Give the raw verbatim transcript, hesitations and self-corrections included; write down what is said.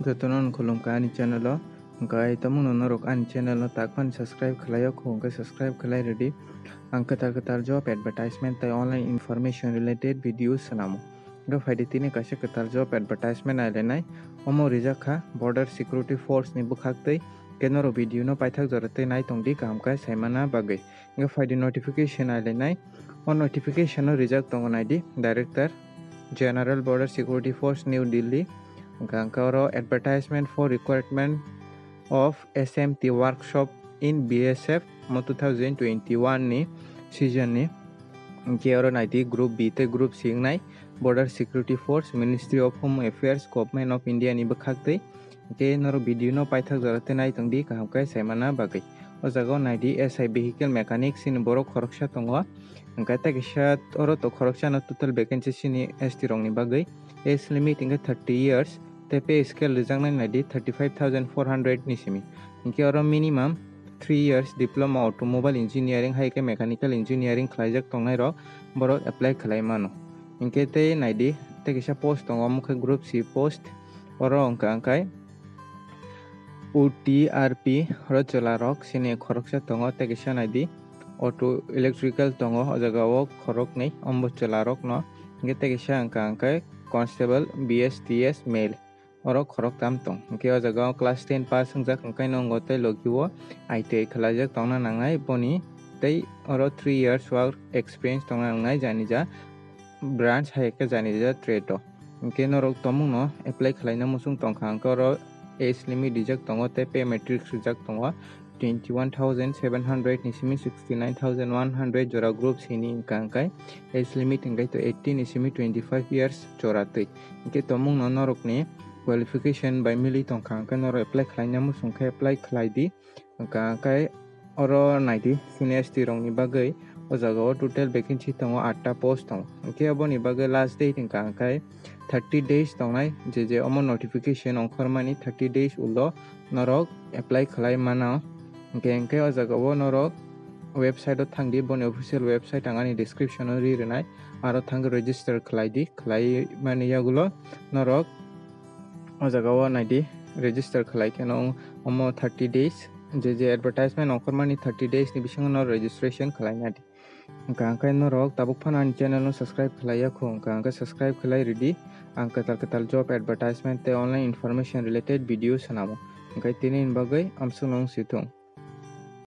Jotono ang khulumkha ani channel o. Hwnkhe tamungno norok ani channel no takphani subscribe khlai o kho, hwnkhe subscribe khlai rwdi. Ang kwtal kwtal job advertisement tei online information related video swnamo. Hwnkhe phaidi tini kaisa kwtal job advertisement nailainai. Omo rijak kha Border Security Force ni bwkhak tei. Hwnkhe norok video no paithak jora tei naitongdi kaham khe saimana bagwi. Hwnkhe phaidi notification nailainai. O notification no rijak tongo naidi, Director General Border Security Force, New Delhi. Hwnkhe ang khe oro advertisement for recruitment of S M T workshop in B S F mo two thousand twenty-one ni season ni. Hwnkhe oro naidi Group B tei Group C wngnai, Border Security Force, Ministry of Home Affairs, Government of India ni bwkhak tei. Hwnkhe norok video no paithak jora tei naitongdi kaham khe saimana bagwi. O jaga o naidi S I vehicle mechanic sini borok khoroksa tongo. Hwnkhe tei kisa oro to khoroksa no total vacancy sini S T rok ni bagwi. Age limit hwnkhe thirty years tei pay scale rijaknai naidi thirty five thousand four hundred ni simi. Hwnkhe oro minimum three years diploma automobile engineering hai khe mechanical engineering khlaijak tongnai rok borok apply khlai mano. Hwnkhe tei naidi tei kisa post tongo, omo khe Group C post. Oro hwnkha hwnkhe O T R P oro chwla rok sini khoroksa tongo, tei kisa naidi auto electrical tongo o jaga o khoroknwi, ombo chwla rok no. Hwnkhe tei kisa hwnkha hwnkhe constable B S T S male oro khoroktham tong. Hwnkhe o jaga o class ten pass wngjak hwnkhe no tei logi o I T I khlaijak tongna nangnai boni, tei oro three years work experience tongna nangnai jani ja branch hai khe jani ja trade o. Hwnkhe norok tomungno apply khlaina muchung tongkha, hwnkhe oro age limit rijak tongo tei pay matrix rijak tongo, twenty one thousand seven hundred ni simi sixty nine thousand one hundred jora Group C ni hwnkha hwnkhe age limit hwnkhe to eighteen ni simi twenty five years jora twi. Hwnkhe tomungno norokni qualification bai milwi tongkha, hwnkhe norok apply khlaina muchung khe apply khlai di. Hwnkha hwnkhe oro naidi sini S T rokni bagwi o jaga o total vacancy tongo, atta post tongo. Hwnkhe oboni bagwi last date hwnkha hwnkhe thirty days tongnai, je je omo notification ongkhormani thirty days ulo norok apply khlai mano. Hwnkhe hwnkhe o jaga o norok website o thangdi, boni official website ang ani description o ri rwnai, aro thangwi register khlai di, khlai mani yagulo norok o jaga o naidi register khlai kheno omo thirty days, je je advertisement ongkhormani thirty days ni bisingo no registration khlai nadi. Hwnkha hwnkhe norok tabuk phano ani channel no subscribe khlai ya kho, hwnkha hwnkhe subscribe khlai rwdi. Ang kwtal kwtal job advertisement tei online information related video swnamo. Hwnkhe tini ni bagwi amsukno wng si thung.